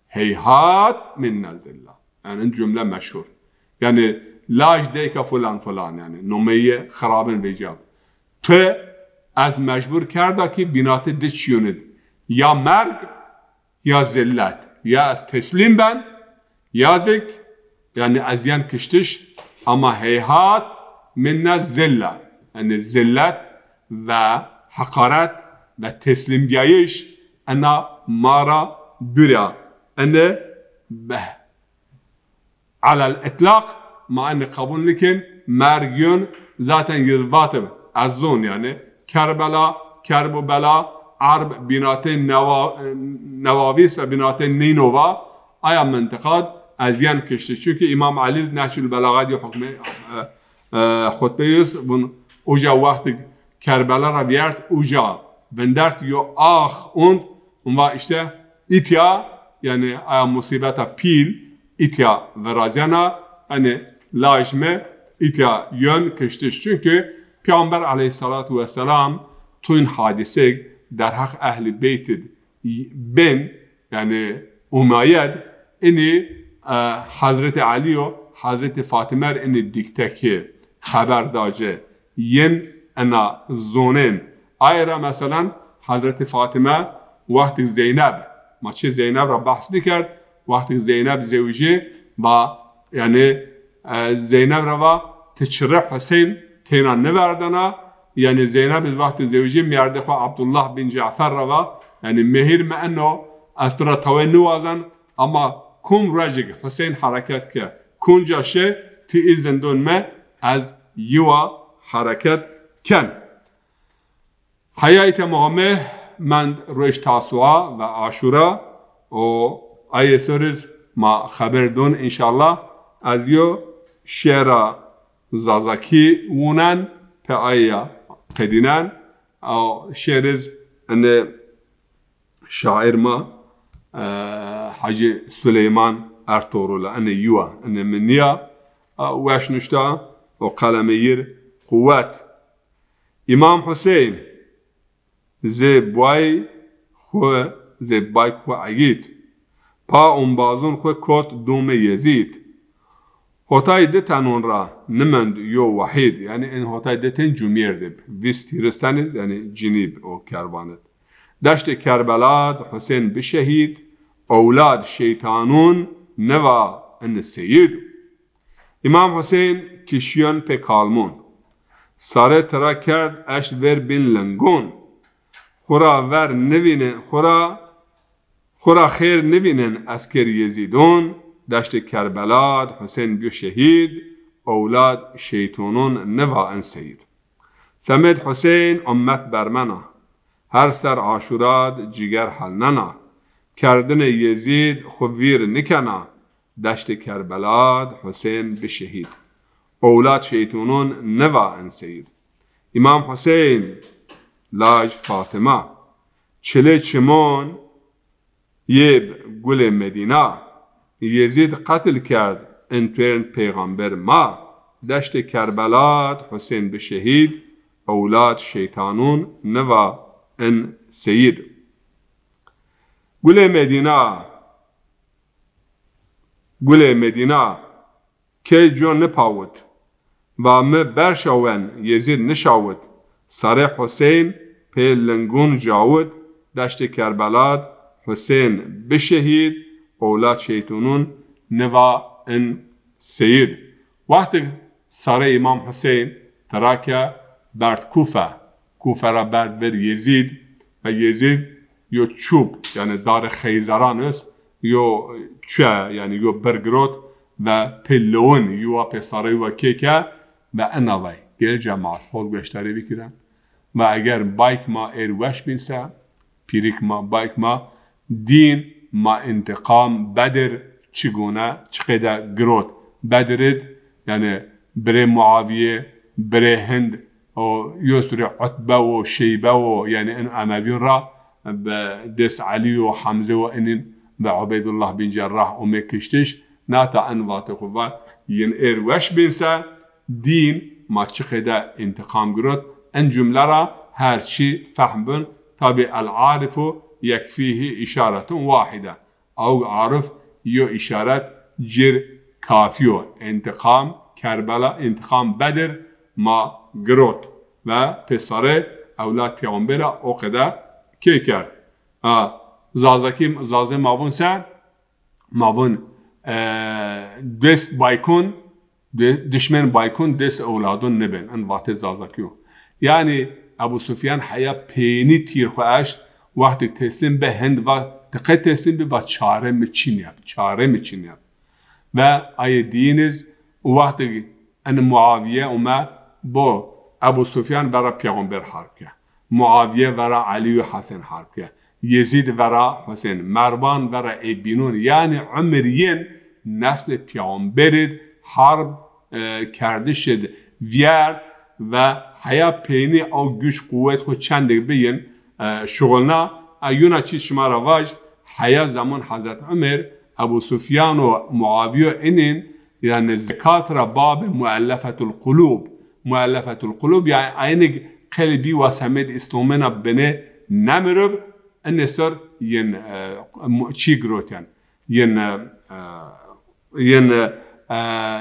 heyhat minne zille. Yanî in cumle meşhur. Yanî laj deyke filan filan, yanî nomeyê xirabin vecîya. Tu ez mecbur kerda ki bînatê di çîyûn id. Ya merg, ya zillet. Ya ez teslîm ben, ya zik, yanî ez yen kiştiş, ama heyhat minne zille. Yanî zillet ve heqaret ve teslîmbîyayîş ena ma ra dûr a. Ene be-, Alel îtlaq ma enê qebul nikin, merg yûn, zaten yi vatib, ez zon yanî. Kerbela, kerb û bela, erb bînatê newa-, newavîs ve bînatê nînova, aya mintiqad ez yen kiştiş. Çunkî Îmam Elî Nehcul Belaxet yo hukmê, e, e, xutbeyus, vun uca wextî Kerbela ra vîyert, uca vindert yo ax und, un va îşte, îtya, yanî aya musîbeta pîl, îtya virazena, yanî laj mi îtya yön kiştiş. Çunkî Peyxamber eleyhîsselatu wesselam tuyn hadîsêk derheq ehlî beyt id bin, yanî umayed, inî, e, Hezretî Elî yo Hezretî Fatîme r inî dîkte ki, xeber da ci. Yin ena zonên. Aye ra meselen Hezretî Fatîme wextî Zeyneb, ma çi Zeyneb ra behs nîkerd, wextî Zeyneb zewicî va, yanî, e, Zeyneb ra va, ti çirê Huseyn têna niverdena, yanî Zeyneb iz wextî zewicî mîyerdê xwu Abdullah bin Cafer ra va, yanî mehîr mi eno, ez tu ra tawê niwazen, ama kum ruecik Huseyn hereket ke, kunca şi, ti îzin dun mi, ez yiwa hereket ken. Heya îtya ma ame mend ruej Tasua ve Aşura û ayê ser iz ma xeber dun înşallah. Ez yo şêra Zazakî wunen, pê aya qedînen. O şêr iz ene şaîr ma, e, Hacî Suleyman Ertuğrul a, ene yuwa, ene mi nîya, e, weş nuşta, o qelemê yi r quwet. Îmam Huseyn zê bay xwu, zê bayk xwu egît. Pa ombazûn xwu kot dûmê Yezîd. Hotay di tenon ra nimend yo wahîd, yanî in hotay di ten cumyêrd ib, vîst hîris ten id, yanî cinîb o kervan id. Deştê Kerbela d Husên bi şehîd, ewlad şeytanûn niva in seyîd. Îmam Husên kişîyon pê kalmûn. Sare tira kerd eşt ver bin lingon. Xura ver nivînin, xura, xura xêr nivînin esker Yezîdon, deştê Kerbela d Husên biyo şehîd, ewlad şeytonon niva in seyîd. Semêd Husên ummet bermena, her ser Aşura d ciger helnena, kerdinê Yezîd xu vîr nikena, deştê Kerbela d Husên bi şehîd. Ewlad şeytonon niva in seyîd. Îmam Husên, laj Fatima, çilê çimon yê gulê Medîna. Yezîd qetil kerd in tuêrn pêxamber ma. Deştê Kerbela d Husên bi şehîd, ewlad şeytanon niva in seyîd. Gulê Medîna, gulê Medîna, key co nipawit. Va mi berşawen Yezîd nişawit. Sarê Husên pê lingun cawit. Deştê Kerbela d Husên bi şehîd, ewlad şeytonun niva in seyîd. Wextêk sarê Îmam Husên tira ke berd Kufe. Kufe ra berd ver Yezîd, ve Yezîd yo çûb, yanî darê xeyzeran est, yo çue, yanî yo bir girot ve pê lewin, yuwa pê sarey we kêke ve ena vay. Gel cemaat, hol gueştarî bikiren. Ve eger bayk ma êr weş bîn se, pîrik ma, bayk ma, dîn ma întiqam Bedir çi gune, çi qeyde girot. Bedir id, yanî birê Muavîye, birê Hind, o yo sirê Utbe wo, Şeybe wo, yanî in Emevîyon ra, bi dês Elî wo, Hemze wo, inîn ve Ubeydullah bin Cerrah ome kiştiş, nata en vatê xo va, yin êr weş bin se, dîn ma çi qede întiqam girot, en cumle ra her çî fehm bin, tabî el-arifu yekfîhî îşaretun wahide. Awg arif yo îşaret cir kafî yo. Întiqam Kerbela, întiqam Bedir ma girot. Ve pêsare ewlad peyxamber ra o qede kê kerd. A, Zazakî, Zazê ma vûn se, ma vûn, e, dest baykon, di-, dişmen baykon dest ewladon nibên. In vatê Zazakî yo. Yanî Ebu Sufyan heya peynî tîr xwu eşt, wextêk teslîm bi, hind va, ti qey teslîm bi? Va, çare mi çin yab, çare mi çin yab. Ve ayê diyîn iz, wextêk in Muaviye ume, bo Ebu Sufyan vera peyxamber harb ke. Muaviye vera Elî û Hesen harb ke. Yezîd vera Husên, Merwan vera ê bînon. Yanî umir yin neslê peyxamber id harb, e, kerdiş id vîyert ve heya peynî ew güç quwet xwu çendêk bi yin, e, şuxulna. E, yuna çî şima ra vaj, heya zeman Hezret Umer, Ebu Sufyan û Muaviye inîn, yanî zekat ra babê muellefetul qulub. Muellefetul qulub, yanî aynik qelbî wa semed Îslamêna binê nemirib, inê ser yin, e, mu-, çî giroten. Yin, e, e, yin, e,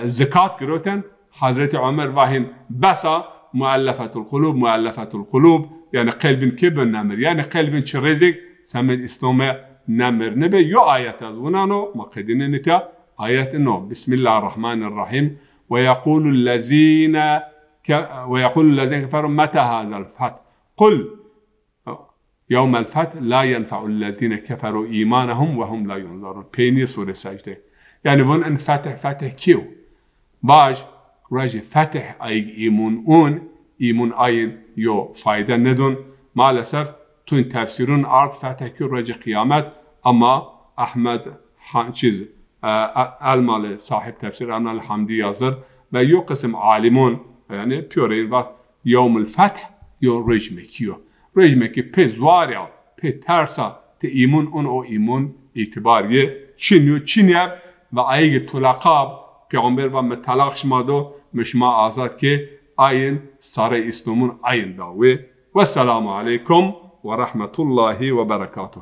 zekat giroten. Hazreti Ömer vahin besa muellefetul qulub, muellefetul qulub, yanî qelbin ke bin nemir. Yanî qelbin çi rêzek semed Îslamê nemir nibe. Yo ayet ez wunano, ma qedîne nita ayet ino. Bismillahirrahmanirrahim. Ve yequlullezîne ke-, ve yequlullezîne keferu meta hazel feth. Qul yewmel feth la yenfe'ullezîne keferu îmanehum ve hum la yunzarun. Peynî sure Secde. Yanî vun in fetih, fetih kî yo? Vaj, rojê fetih ayg îmun un, îmun ayin yo fayde nidun. Maalesef tun tefsîrun ard fetih kî rojê qîyamet, ama Ahmed Ha-, çîz, e, e, Elmalı sahib tefsir Elmalı Hamdi yazır ve yo qisim alimon, yanî pîyoreyîn vat, yewmul feth yo roj Mekî yo. Roj Mekî pê zuar ya, pê tersa, ti îmun un, o îmun îtîbar yê çin yo, çin yeb ve ayegî tulaqab, peyxamber va mi telaq şima do, mi şima azad kê, ayin sarê Îslamun ayin dawê. Wesselamu aleykum ve rahmetullahi ve berekatuh.